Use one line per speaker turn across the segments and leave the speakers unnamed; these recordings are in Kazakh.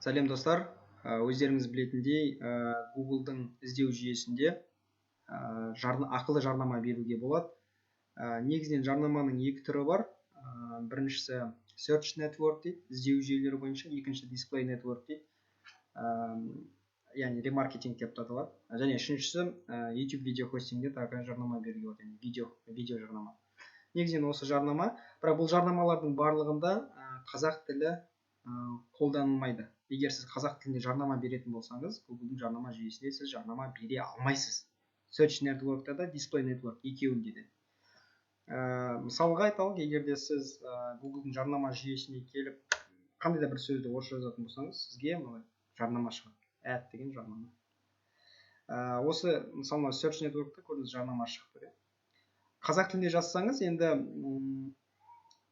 Сәлем, достар! Өздеріңіз білетіндей, Гуглдың іздеу жүйесінде ақылы жарнама беруге болады. Негізінен жарнаманың екі түрі бар. Біріншісі Search Network дейді, іздеу жүйелері бойынша, екіншісі Display Network дейді, яғни ремаркетинг деп те аталады. Және үшіншісі YouTube видео хостингде тағы жарнама беруге болады, яғни видео жарнама. Негізінен осы жарнама, бірақ бұл жарнамалардың барлығында қазақ тілі қолданылмайды. Егер сіз қазақ тілінде жарнама беретін болсаңыз, Гуглдың жарнама жүйесінде сіз жарнама бере алмайсыз. Search Network'та да, Display Network, екеуінде де. Мысалға айталық, егер де сіз Гуглдың жарнама жүйесіне келіп, қандай да бір сөзді орысша жазатын болсаңыз, сізге мына жарнама шығады, ad деген жарнама. Осы мысалы, мына Search Network'та көрдіңіз, жарнама шығып тұр, иә. Қазақ тілінде жазсаңыз, енді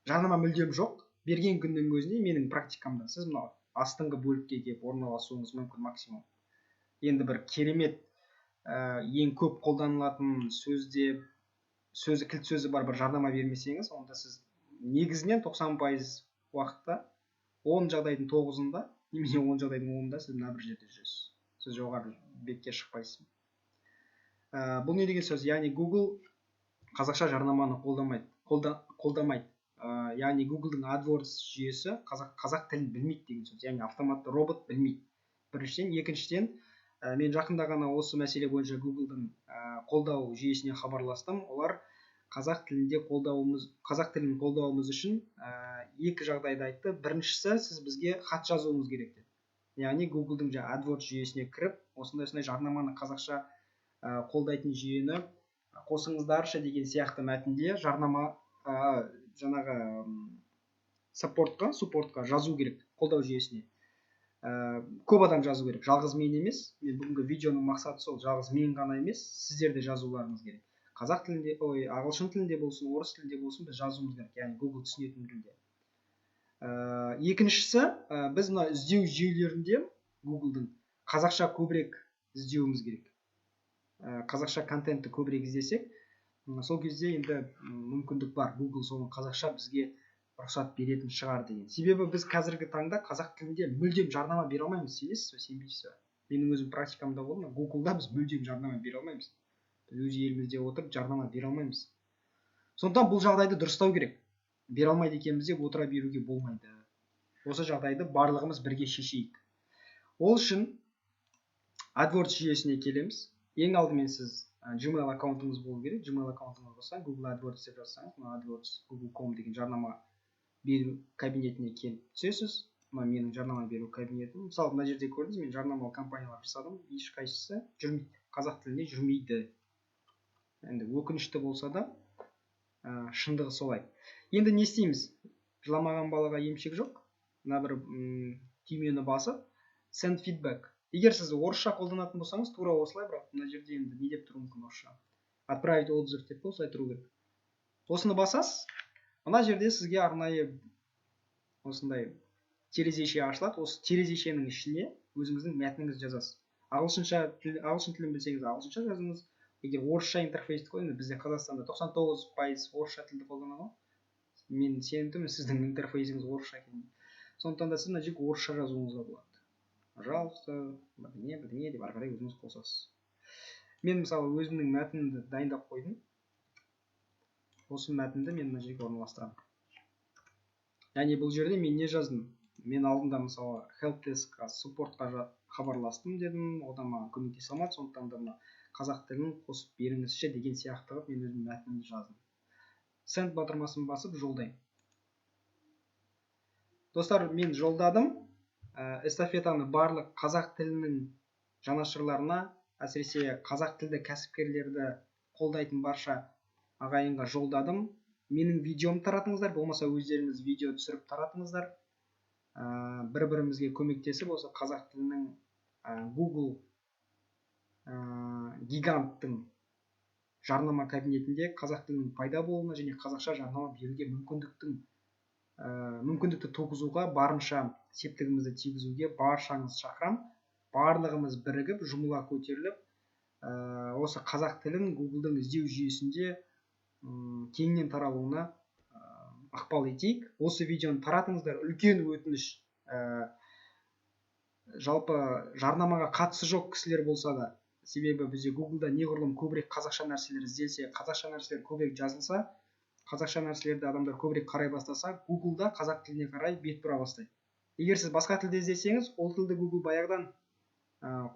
жарнама мүлдем жоқ. Берген күннің өзінде, менің практикамда, сіз мынау астыңғы бөлікке келіп орналасуыңыз мүмкін максимум. Енді бір керемет, ең көп қолданылатын сөзде, сөзі, кілт сөзі бар бір жарнама бермесеңіз, онда сіз негізінен 90% уақытта, 10 жағдайдың тоғызында немесе 10 жағдайдың 10-ында сіз мына бір жерде жүресіз, сіз жоғары бетке шықпайсыз. Бұл не деген сөз? Яғни Google қазақша жарнаманы қолдамайды, қолдамайды. Яғни Гуглдың AdWords жүйесі қазақ тілін білмейді деген сөз, яғни автоматты робот білмейді, біріншіден. Екіншіден, мен жақында ғана осы мәселе бойынша Гуглдың қолдау жүйесіне хабарластым. Олар қазақ тілінде қолдауымыз, қазақ тілін қолдауымыз үшін екі жағдайды айтты. Біріншісі, сіз бізге хат жазуыңыз керек деді. Яғни Гуглдың жаңағы AdWords жүйесіне кіріп, осындай осындай жарнаманы қазақша қолдайтын жүйені қосыңыздаршы деген сияқты мәтінде жарнама жаңағы саппортқа жазу керек, қолдау жүйесіне. Көп адам жазу керек, жалғыз мен емес. Мен бүгінгі видеоның мақсаты сол, жалғыз мен ғана емес, сіздер де жазуларыңыз керек. Қазақ тілінде, ой, ағылшын тілінде болсын, орыс тілінде болсын, біз жазуымыз керек, яғни Google түсінетін тілде. Екіншісі, біз мына іздеу жүйелерінде Гуглдың қазақша көбірек іздеуіміз керек. Қазақша контентті көбірек іздесек, сол кезде енді мүмкіндік бар, Google соны қазақша бізге рұқсат беретін шығар деген. Себебі біз қазіргі таңда қазақ тілінде мүлдем жарнама бере алмаймыз. Сенесіз бе, сенбейсіз бе? Менің өзім практикамда болды. Гуглда біз мүлдем жарнама бере алмаймыз, біз өз елімізде отырып жарнама бере алмаймыз. Сондықтан бұл жағдайды дұрыстау керек. Бере алмайды екенбіз деп отыра беруге болмайды. Осы жағдайды барлығымыз бірге шешейік. Ол үшін AdWords жүйесіне келеміз. Ең алдымен сіз Gmail аккаунтыңыз болу керек. Gmail аккаунтыңыз болса, Google AdWords деп жазсаңыз, мына AdWords Google.com деген жарнама беру кабинетіне келіп түсесіз. Мына менің жарнама беру кабинетім. Мысалы, мына жерде көрдіңіз, мен жарнамалық компаниялар жасадым, ешқайсысы жүрмейді, қазақ тілінде жүрмейді. Енді өкінішті болса да, шындығы солай. Енді не істейміз? Жыламаған балаға емшек жоқ. Мына бір түймені басып, send feedback. Егер сіз орысша қолданатын болсаңыз, тура осылай, бірақ мына жерде енді не деп тұруы мүмкін орысша? Отправить отзыв деп осылай тұру керек. Осыны басасыз. Мына жерде сізге арнайы осындай терезеше ашылады. Осы терезешенің ішіне өзіңіздің мәтініңізді жазасыз. Ағылшынша, ағылшын тілін білсеңіз, ағылшынша жазыңыз. Егер орысша интерфейсті қой, енді бізде Қазақстанда 99% орысша тілді қолданады ғой, мен сенімдімін, сіздің интерфейсіңіз орысша екен. Сондықтан да сіз мына жерге орысша жазуыңызға болады. Пожалуйста, бірдеңе бірдеңе деп ары қарай өзіңіз қосасыз. Мен, мысалы, өзімнің мәтінімді дайындап қойдым. Осы мәтінді мен мына жерге орналастырамын. Яғни бұл жерде мен не жаздым? Мен алдында, мысалы, helpdesk-қа, саппортқа хабарластым дедім, одан маған көмектесе алмады, сондықтан да мына қазақ тілін қосып беріңізші деген сияқты қылып мен өзімнің мәтінімді жаздым. Send батырмасын басып жолдаймын. Достар, мен жолдадым. Эстафетаны барлық қазақ тілінің жанашырларына, әсіресе қазақ тілді кәсіпкерлерді қолдайтын барша ағайынға жолдадым. Менің видеомды таратыңыздар, болмаса өздеріңіз видео түсіріп таратыңыздар. Бір бірімізге көмектесіп, осы қазақ тілінің Google гиганттың жарнама кабинетінде қазақ тілінің пайда болуына және қазақша жарнама беруге мүмкіндікті туғызуға барынша септігімізді тигізуге баршаңызды шақырамын. Барлығымыз бірігіп, жұмыла көтеріліп, осы қазақ тілін Гуглдың іздеу жүйесінде кеңінен таралуына ықпал етейік. Осы видеоны таратыңыздар, үлкен өтініш. Жалпы жарнамаға қатысы жоқ кісілер болса да, себебі бізде Гуглда неғұрлым көбірек қазақша нәрселер ізделсе, қазақша нәрселер көбірек жазылса, қазақша нәрселерді адамдар көбірек қарай бастаса, Гуглда қазақ тіліне қарай бет бұра бастайды. Егер сіз басқа тілде іздесеңіз, ол тілді Гугл баяғыдан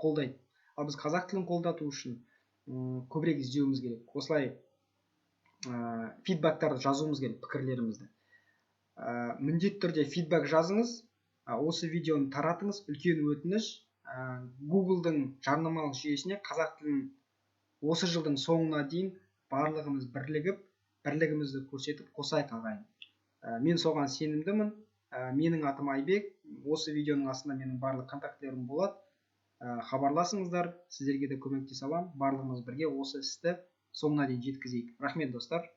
қолдайды. Ал біз қазақ тілін қолдату үшін көбірек іздеуіміз керек. Осылай фидбактарды жазуымыз керек, пікірлерімізді. Міндетті түрде фидбак жазыңыз, осы видеоны таратыңыз. Үлкен өтініш, Гуглдың жарнамалық жүйесіне қазақ тілін осы жылдың соңына дейін барлығымыз бірлігіп, бірлігімізді көрсетіп қосайық, ағайын. Мен соған сенімдімін. Менің атым Айбек. Осы видеоның астында менің барлық контактілерім болады. Хабарласыңыздар, сіздерге де көмектесе аламын. Барлығымыз бірге осы істі соңына дейін жеткізейік. Рахмет, достар.